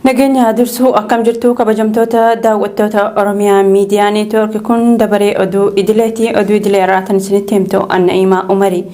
Nageenya dursuu akkam jirtu kabajamtoota daawwattoota Oromiyaa Miidiyaa Neetwoork kun dabaree oduu idileeti. Oduu idilee irraa kan isinitti himtu Anna'iimaa Umari.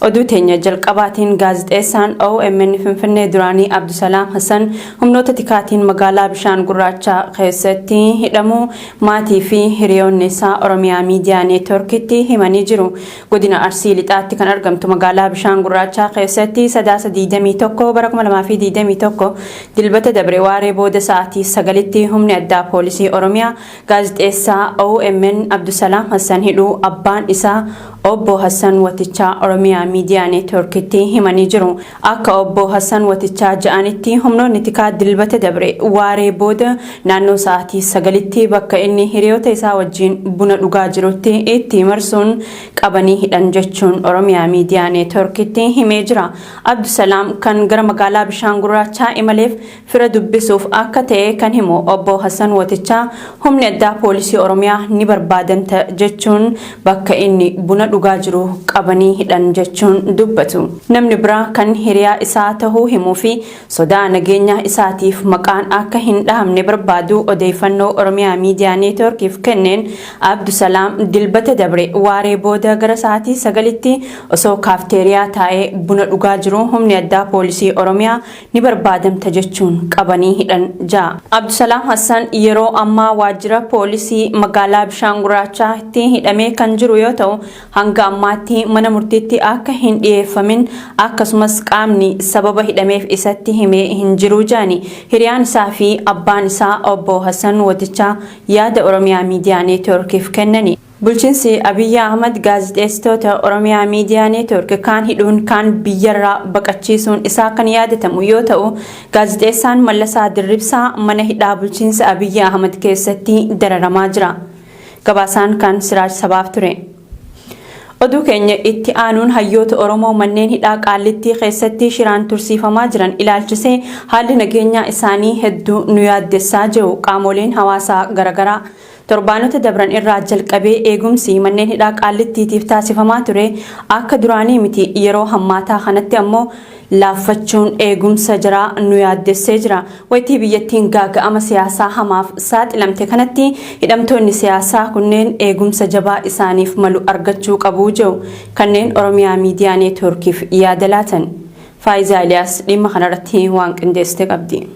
Oduu teenya jalqabaatiin gaazexeessaan OMN Finfinnee duraanii Abdusalaam Hassan humnoota tikaatiin magaalaa Bishaan Gurraachaa keessatti hidhamuu maatii fi hiriyoonni isaa Oromiyaa Miidiyaa Neetwoorkitti himanii jiru. Godina Arsii Lixaatti kan argamtu magaalaa Bishaan Gurraachaa keessatti Sadaasa 21 bara 2021 Dilbata dabre waaree booda sa'aatii 9tti humni addaa poolisii Oromiyaa gaazexeessaa OMN Abdusalaam Hassan hidhuu abbaan isaa Obbo Hassan Watichaa Oromiyaa Miidiyaa Neetwoorkitti himanii jiru. Akka Obbo Hassan Watichaa ja'anitti humnoonni tikaa Dilbata dabre waaree booda naannoo sa'aatii 9tti bakka inni hiriyoota isaa wajjiin buna dhugaa jirutti itti marsuun qabanii hidhan jechuun Oromiyaa Miidiyaa Neetwoorkitti himee jira. Abdusalaam kan gara magaalaa Bishaan Gurraachaa imaleef fira dubbisuuf akka ta'e kan himu Obbo Hassan Watichaa, humni addaa poolisii Oromiyaa ni barbaadamta jechuun bakka inni buna dhugaa jiru qabanii hidhan jechuun dubbatu. Namni biraa kan hiriyaa isaa tahuu himuu fi sodaa nageenya isaatiif maqaan akka hin dhahamne barbaadu odeeyfannoo Oromiyaa Miidiyaa Neetwoorkiif kenneen Abdusalaam Dilbata dabre waaree booda gara sa'aatii 9tti osoo kaafteeriyaa taa'ee buna dhugaa jiruu humni addaa poolisii Oromiyaa ni barbaadamta jechuun qabanii hidhan ja'a. Abdusalaam Hassan yeroo ammaa waajjira poolisii magaalaa Bishaan Gurraachaatti hidhamee kan jiru yoo ta'u, hanga ammaatti mana murtiitti akka hin dhiyeeffamin akkasumas qaamni sababa hidhameef isatti hime hin jiru jedhani hiriyaan isaa fi abbaan isaa Obbo Hassan Watichaa yaada Oromiyaa Miidiyaa Neetwoorkiif kennani. Bulchinsi Abiyyi Ahmad gaazexeessitoota Oromiyaa Miidiyaa Neetwoork kaan hidhuun kaan biyyarraa baqachiisuun isaa kan yaadatamu yoo ta'u, gaazexeessaan Mallasaa Dirribsaa mana hidhaa bulchiinsa Abiyyi Ahmad keessatti dararamaa jira. Gabaasaan kan Siraaj Sabaaf ture. Oduu keenya itti aanuun hayyoota Oromoo manneen hidhaa Qaallittii keessatti shiraan tursiifamaa jiran ilaalchisee haalli nageenyaa isaanii hedduu nu yaaddessaa jiru qaamoleen hawaasaa garagaraa. Torbaanota dabran irraa jalqabee eegumsi manneen hidhaa Qaallittiitiif taasifamaa ture akka duraanii miti yeroo hammaataa kanatti ammoo laaffachuun eegumsa jaraa nu yaaddessee jira. Waytii biyyattiin gaaga'ama siyaasaa hamaaf saaxilamte kanatti hidhamtoonni siyaasaa kunneen eegumsa jabaa isaaniif malu argachuu qabu je'u kanneen Oromiyaa Miidiyaa Neetwoorkiif yaada laatan. Faayizaa Iliyaas dhimma kanarratti waan qindeessite qabdi.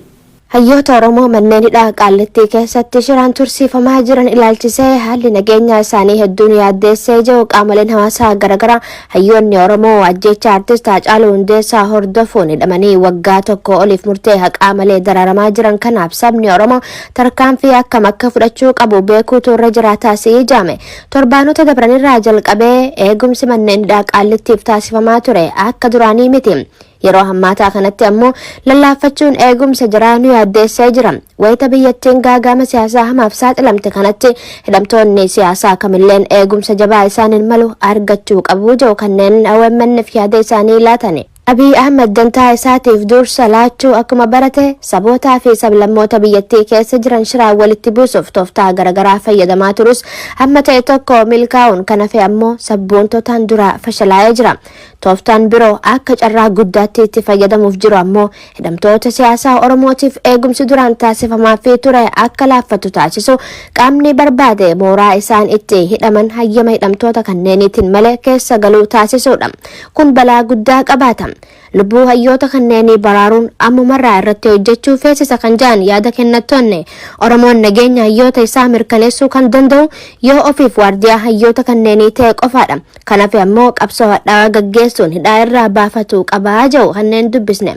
Hayyoota Oromoo manneen hidhaa Qaallittii keessatti shiraan tursiifamaa jiran ilaalchisee haalli nageenyaa isaanii hedduu nu yaaddeessee jiru qaamoleen hawaasaa garaagaraa hayyoonni Oromoo ajjeechaa artist Haacaaluu Hundeessaa hordofuun hidhamanii waggaa tokko oliif murtee haqaa malee dararamaa jiran kanaaf sabni Oromoo tarkaanfii akkam akka fudhachuu qabu beekuutu irra jiraataa si'ii jaame. Torbaanota dabranirraa jalqabee eegumsi manneen hidhaa Qaallittiif taasifamaa ture akka duraanii miti. Yeroo hammaataa kanatti ammoo lallaaffachuun eegumsa jiraa nu yaaddeessee jira. Wayita biyyattiin gaagaama siyaasaa hamaaf saaxilamte kanatti hidhamtoonni siyaasaa kamilleen eegumsa jabaa isaaniin malu argachuu qabu jedhu kanneen OMN'f yaada isaanii laatani. Abiy Ahmed dantaa isaatiif dursa laachuu akkuma barate sabootaa fi sablammoota biyyattii keessa jiran shiraan walitti buusuuf tooftaa garagaraa fayyadamaa turus hamma ta'e tokko milkaa'uun kan hafe ammoo sabboontotaan dura fashalaa'ee jira. Tooftaan biroo akka carraa guddaatti itti fayyadamuuf jiru ammoo hidhamtoota siyaasaa Oromootiif eegumsi duraan taasifamaafii ture akka laaffatu taasisu qaamni barbaade mooraa isaan itti hidhaman hayyama hidhamtoota kanneeniitiin malee keessa galuu taasisuudha. Kun balaa guddaa qabaata. Lubbuu hayyoota kanneenii baraaruun ammumarraa irratti hojjechuu feesisa kan jedhan yaada kennattoonni, Oromoon nageenya hayyoota isaa mirkaneessuu kan danda'u yoo ofiif waardiyaa hayyoota kanneenii ta'e qofaadha. Kan hafe ammoo qabsoo hadhaawaa gaggeessuun hidhaa irraa baafatuu qaba jedhu kanneen dubbisne.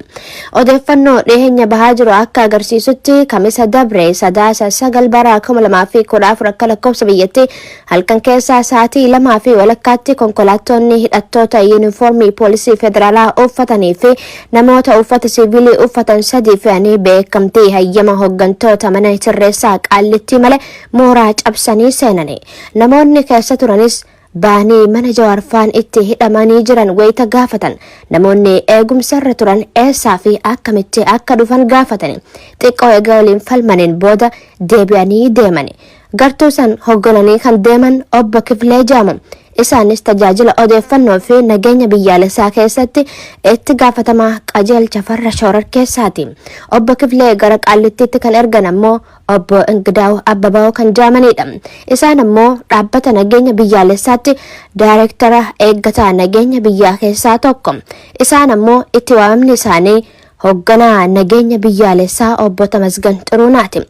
Odeeffannoo dhiheenya bahaa jiru akka agarsiisutti Kamisa dabre Sadaasa 9 bara 2014 akka lakkoofsa biyyatti halkan keessaa sa'aatii lamaa fi walakkaatti konkolaattoonni hidhattoota yuunifoormii poolisii federaalaa uffatanii fi namoota uffata siivilii uffatan sadii fe'anii beekamtii hayyama hoggantoota mana sirreessaa Qaallittii malee mooraa cabsanii seenani. Namoonni keessa turanis ba'anii mana Jawaarfaan itti hidhamanii jiran wayita gaafatan namoonni eegumsarra turan eessaa fi akkamitti akka dhufan gaafatani. Xiqqoo eega waliin falmaniin booda deebi'anii deemani. Gartuu san hoggananii kan deeman Obbo Kiflee jedhamu. Isaanis tajaajila odeeffannoo fi nageenya biyyaalessaa keessatti itti gaafatamaa qajeelcha farra shororkeessaati. Obbo Kiflee gara Qaallittiitti kan ergan ammoo Obbo Ingidaaw Abbabaaw kan jedhamanidha. Isaan ammoo dhaabbata nageenya biyyaalessaatti daayireektara eeggataa nageenya biyyaa keessaa tokko. Isaan ammoo itti waamamni isaanii hoogganaa nageenya biyyaalessaa Obbo Tamasgan Xiruunaati.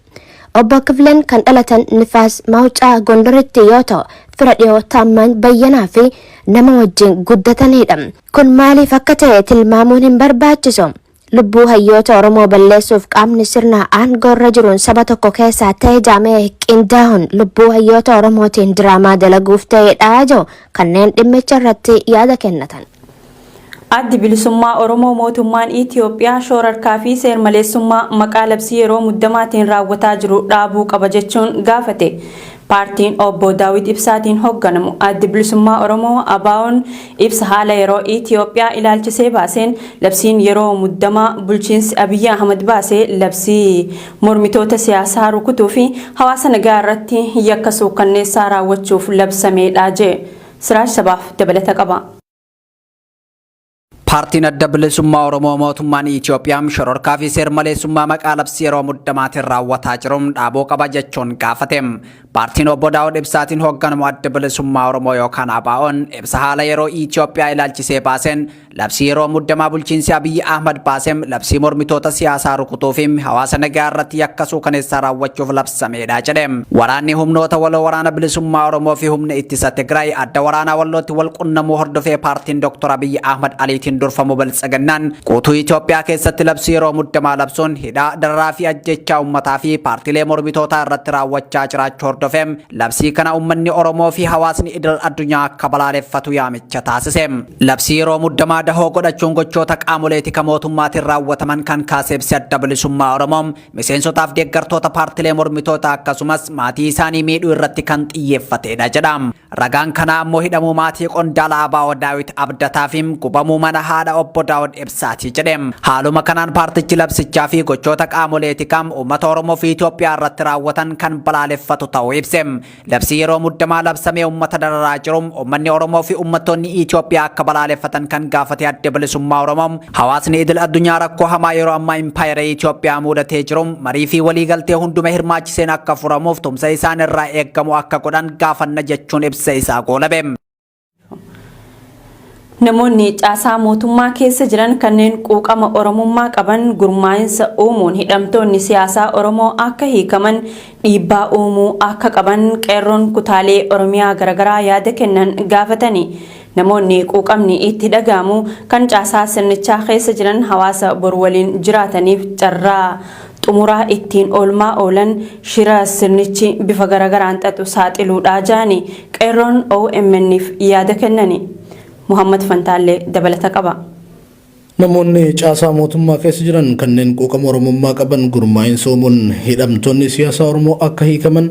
Obbo Kifileen kan dhalatan Nifaas Mawucaa Gondoritti yoo ta'u, fira dhiyoo Taammaany Bayyanaa fi nama wajjin guddatanidha. Kun maaliif akka ta'e tilmaamuun hin barbaachisu. Lubbuu hayyoota Oromoo balleessuuf qaamni sirna aangoorra jiruun saba tokko keessaa ta'e jaamee qindaa'uun lubbuu hayyoota Oromootiin diraamaa dalaguuf ta'edha jedhu kanneen dhimmicha irratti yaada kennatan. Addi Bilisummaa Oromoo mootummaan Itiyoophiyaa shoorarkaa fi seer-maleessummaa maqaa labsii yeroo muddamaatiin raawwataa jiru dhaabuu qaba jechuun gaafate. Paartiin Obbo Daawit Ibsaatiin hoogganamu Addi Bilisummaa Oromoo ABO'n ibsa haala yeroo Itiyoophiyaa ilaalchisee baaseen labsiin yeroo muddamaa bulchiinsi Abiyyi Ahmad baase labsii mormitoota siyaasaa rukutuu fi hawaasa nagaa irratti yakka suukkanneessaa raawwachuuf labsameedha jee. Siraaj Sabaaf dabalata qaba. Paartiin Adda Bilisummaa Oromoo mootummaan Itiyoophiyaa shororkaa fi seer-maleessummaa maqaa labsii yeroo muddamaatiin raawwataa jiru dhaabuu qaba jechuun gaafate. Paartiin Obbo Daawud Ibsaatiin hoogganamu Adda Bilisummaa Oromoo yookaan ABO'n ibsa haala yeroo Itiyoophiyaa ilaalchisee baaseen labsii yeroo muddamaa bulchiinsi Abiyyi Ahmad baaseen labsii mormitoota siyaasaa rukutuu fi hawaasa nagaa irratti yakka suukaneessaa raawwachuuf labsameedha jedhe. Waraanni humnoota waloo Waraana Bilisummaa Oromoo fi humna ittisa Tigraay adda waraanaa Wallootti wal qunnamuu hordofee paartiin Dr. Abiyyi Ahmad Aliitiin durfamu Biltsiginnaan guutuu Itoophiyaa keessatti labsii yeroo muddamaa labsuun hidhaa, dararaa fi ajjechaa uummataa fi paartiilee mormitootaa irratti raawwachaa jiraachuu hordofee labsii kana uummanni Oromoo fi hawaasni idil addunyaa akka balaaleffatu yaamicha taasise. Labsii yeroo muddamaa dahoo godhachuun gochoota qaamolee tika mootummaatiin raawwataman kan kaase ibsi Adda Bilisummaa Oromoo miseensotaaf deeggartoota paartilee mormitootaa akkasumas maatii isaanii miidhuu irratti kan xiyyeeffatedha jedha. Ragaan kanaa ammoo hidhamuu maatii qondaala ABO Daawit Abdataa fi gubamuu mana haadha Obbo Daawud Ibsaati jedhe. Haaluma kanaan paartichi labsichaa fi gochoota qaamolee tikaa uummata Oromoo fi Itoophiyaa irratti raawwatan kan balaaleffatu ta'uu ibse. Labsii yeroo muddamaa labsamee uummata dararaa jiru uummanni Oromoo fi uummattoonni Itoophiyaa akka balaaleffatan kan gaafate Adda Bilisummaa Oromoo hawaasni idil addunyaa rakkoo hamaa yeroo ammaa impaayera Itoophiyaa mudatee jiru marii fi waliigaltee hunduma hirmaachiseen akka furamuuf tumsa isaan irraa eeggamu akka godhan gaafanna jechuun ibsa isaa goolabe. Namoonni caasaa mootummaa keessa jiran kanneen quuqama Oromummaa qaban gurmaa'insa uumuun hidhamtoonni siyaasaa Oromoo akka hiikaman dhiibbaa uumuu akka qaban qeerroon kutaalee Oromiyaa garaagaraa yaada kennan gaafatani. Namoonni quuqamni itti dhaga'amu kan caasaa sirnichaa keessa jiran hawaasa boru waliin jiraataniif carraa xumuraa ittiin oolmaa oolan shira sirnichi bifa garaagaraan xaxu saaxiluudhaa jaani qeerroon OMN'f yaada kennani. Muhammad Fantaallee dabalata qaba. Namoonni caasaa mootummaa keessa jiran kanneen quuqama Oromummaa qaban gurmaa'insa uumuun hidhamtoonni siyaasaa Oromoo akka hiikaman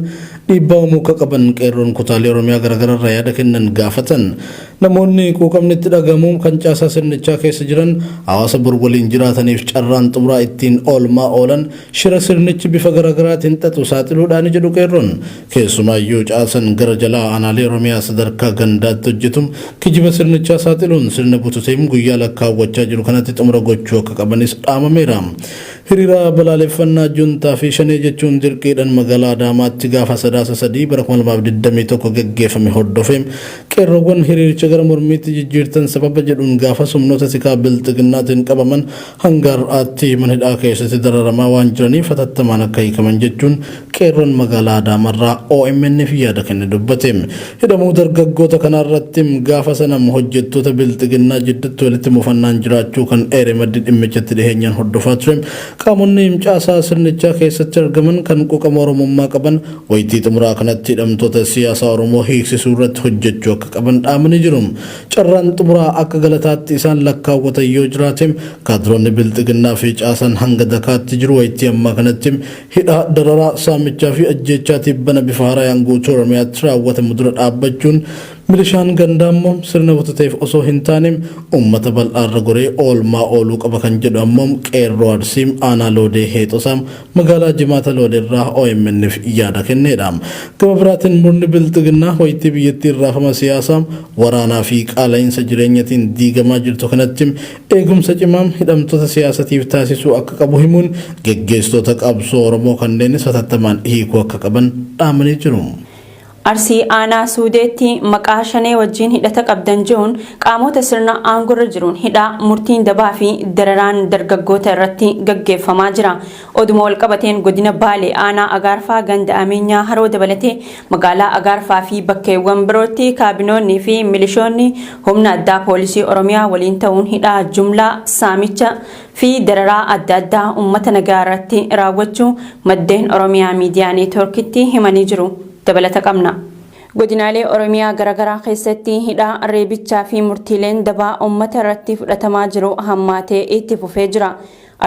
dhiibbaa uumuu akka qaban qeerroon kutaalee Oromiyaa garaagaraa irraa yaada kennan gaafatan. Namoonni quuqamni itti dhagahamu kan caasaa sirnichaa keessa jiran hawaasa bor waliin jiraataniif carraan xumuraa ittiin oolmaa oolan shira sirnichi bifa garaagaraatiin xaxu saaxiluudhaani jedhu qeerroon. Keessumaayyuu caasan gara jalaa aanaalee Oromiyaa sadarkaa gandaatti hojjetu kijiba sirnichaa saaxiluun sirna bututeem guyyaa lakkaawwachaa jiru kanatti xumura gochuu akka qabanis dhaamameera. Hiriira balaaleffannaa juntaa fi shanee jechuun dirqiidhaan magaalaa Adaamaatti gaafa Sadaasa 3 bara 2021 geggeeffame hordofee qeerroowwan hiriiricha gara mormiitti jijjiirtan sababa jedhuun gaafa humnoota tikaa bilxiginnaatiin qabaman hanga har'aatti mana hidhaa keessatti dararamaa waan jiraniif hatattamaan akka hiikaman jechuun qeerroon magaalaa Adaamarraa OMN'f yaada kenne dubbate. Hidhamuu dargaggoota kanaarratti gaafa sana hojjettoota bilxiginnaa jidduutti walitti mufannaan jiraachuu kan eere maddi dhimmichatti dhiheenyaan hordofaa ture. Qaamonni caasaa sirnichaa keessatti argaman kan quuqama Oromummaa qaban wayitii xumuraa kanatti hidhamtoota siyaasaa Oromoo hiiksisuu irratti hojjechuu akka qaban dhaamanii jiru. Carraan xumuraa akka galataatti isaan lakkaawwatan yoo jiraate kaadiroonni bilxiginnaa fi caasaan hanga dakaatti jiru wayitii ammaa kanatti hidhaa, dararaa, saamichaa fi ajjeechaa tibbana bifa haarayaan guutuu Oromiyaatti raawwatamu dura dhaabbachuun Milishaan gandaa immoo sirna butateef osoo hin taane uummata bal'aarra goree oolmaa ooluu qaba kan jedhu ammoo qeerroo Arsii aanaa Loodee Heexosaa magaalaa Jimaata Loodeerraa OMN'f yaada kennedha. Gama biraatiin murni bilxiginnaa wayittii biyyattii raafama siyaasaa, waraanaa fi qaala'insa jireenyatiin diigamaa jirtu kanatti eegumsa cimaa hidhamtoota siyaasatiif taasisuu akka qabu himuun geggeessitoota qabsoo Oromoo kanneenis hatattamaan hiikuu akka qaban dhaamanii jiru. Arsii aanaa Suudeetti maqaa shanee wajjin hidhata qabdan jiruun qaamota sirna aangorra jiruun hidhaa murtiin dabaa fi dararaan dargaggoota irratti gaggeeffamaa jira. Oduma walqabateen godina Baalee aanaa Agaarfaa ganda Ameenyaa Haroo dabalatee magaalaa Agaarfaa fi bakkeewwan birootti kaabinoonni fi milishoonni humna addaa poolisii Oromiyaa waliin ta'uun hidhaa jumlaa, saamicha fi dararaa adda addaa uummata nagaa irratti raawwachuu maddeen Oromiyaa Miidiyaa Neetwoorkitti himanii jiru. Dabalata qabna. Godinaalee Oromiyaa garaagaraa keessatti hidhaa, reebichaa fi murtiileen dabaa uummata irratti fudhatamaa jiru hammaatee itti fufee jira.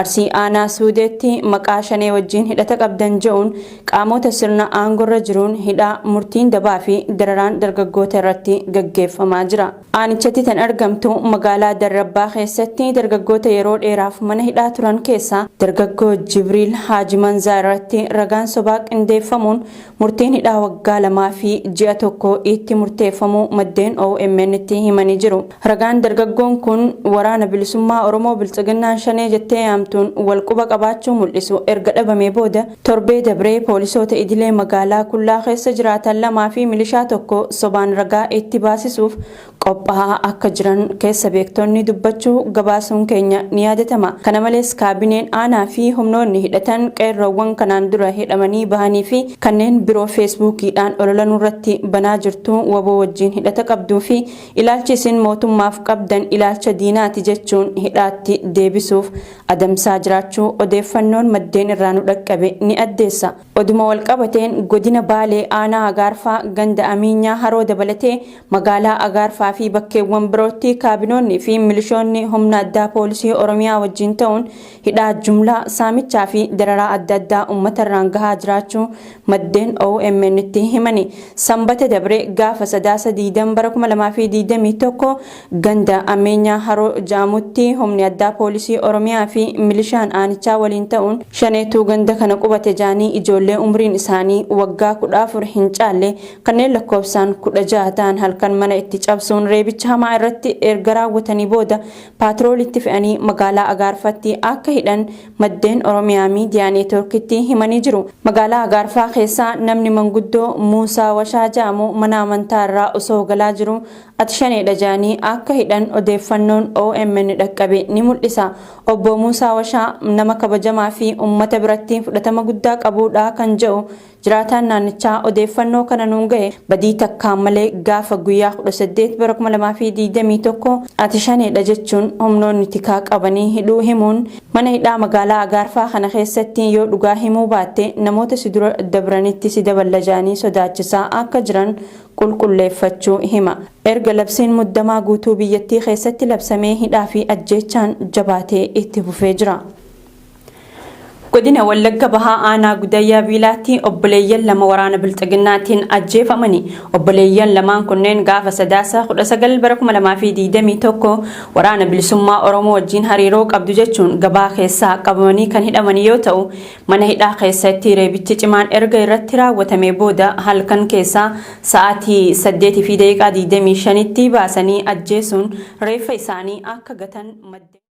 Arsii aanaa Suudeetti maqaa shanee wajjin hidhata qabdan je'uun qaamota sirna aangorra jiruun hidhaa, murtiin dabaa fi dararaan dargaggoota irratti gaggeeffamaa jira. Aanichatti tan argamtu magaalaa Darrabbaa keessatti dargaggoota yeroo dheeraaf mana hidhaa turan keessaa dargaggoo Jibriil Haaji Manzaa irratti ragaan sobaa qindeeffamuun murtiin hidhaa waggaa 2 fi ji'a 1 itti murteeffamuu maddeen OMN tti himanii jiru. Ragaan dargaggoon kun waraana bilisummaa Oromoo Biltsiginnaan shanee jettee yaamtuun walquba qabaachuu mul'isu erga dhabamee booda torbee dabree poolisoota idilee magaalaa Kullaa keessa jiraatan 2 fi milishaa 1 sobaan ragaa itti baasisuuf qophaa'aa akka jiran keessa beektonni dubbachuu gabaasuun keenya ni yaadatama. Kana malees kaabineen aanaa fi humnoonni hidhatan qeerroowwan kanaan dura hidhamanii bahanii fi kanneen biroo feesbuukiidhaan olola nurratti banaa jirtu, waboo wajjin hidhata qabduu fi ilaalchi isin mootummaaf qabdan ilaalcha diinaati jechuun hidhaatti deebisuuf adamsaa jiraachuu odeeffannoon maddeen irraa nu dhaqqabe ni addeessa. Oduma walqabateen godina Baalee aanaa Agaarfaa ganda Amiinyaa Haroo dabalatee magaalaa Agaarfaa fi bakkeewwan birootti kaabinoonni fi milishoonni humna addaa poolisii Oromiyaa wajjin ta'uun hidhaa jumlaa, saamichaa fi dararaa adda addaa uummatarraan gahaa jiraachuu maddeen OMN tti himani. Sanbata dabre gaafa Sadaasa 20 bara 2021 ganda Ameenyaa Haroo ja'amutti humni addaa poolisii Oromiyaa fi milishaan aanichaa waliin ta'uun shaneetuu ganda kana qubate ja'anii ijoollee umriin isaanii waggaa 14 hin caalle kanneen lakkoofsaan 16 ta'an halkan mana itti cabsuun reebicha hamaa irratti erga raawwatanii booda paatroolitti fe'anii magaalaa Agaarfatti akka hidhan maddeen Oromiyaa Miidiyaa Neetwoorkitti himanii jiru. Magaalaa Agaarfaa keessaa namni manguddoo Muusaa Washaa ja'amu mana amantaa irraa osoo galaa jiru ati shaneedha ja'anii akka hidhan odeeffannoon OMN dhaqqabe ni mul'isa. Obbo Muusaa Washaa nama kabajamaa fi uummata biratti fudhatama guddaa qabuudha kan jedhu jiraataan naannichaa odeeffannoo kana nuun gahe badii takkaan malee gaafa guyyaa 18 bara 2021 ati shaneedha jechuun humnoonni tikaa qabanii hidhuu himuun mana hidhaa magaalaa Agaarfaa kana keessatti yoo dhugaa himuu baatte namoota si dura dabranitti si daballa ja'anii sodaachisaa akka jiran qulqulleeffachuu hima. Erga labsiin muddamaa guutuu biyyattii keessatti labsamee hidhaa fi ajjeechaan jabaatee itti fufee jira. Godina Wallagga Bahaa aanaa Gudayyaa Biilaatti obboleeyyan lama waraana Bilxiginnaatiin ajjeefamani. Obboleeyyan lamaan kunneen gaafa Sadaasa 19 bara 2021 waraana bilisummaa Oromoo wajjin hariiroo qabdu jechuun gabaa keessaa qabamanii kan hidhaman yoo ta'u, mana hidhaa keessatti reebichi cimaan erga irratti raawwatamee booda halkan keessaa sa'aatii 8:25tti baasanii ajjeesuun reeffa isaanii akka gatan madde.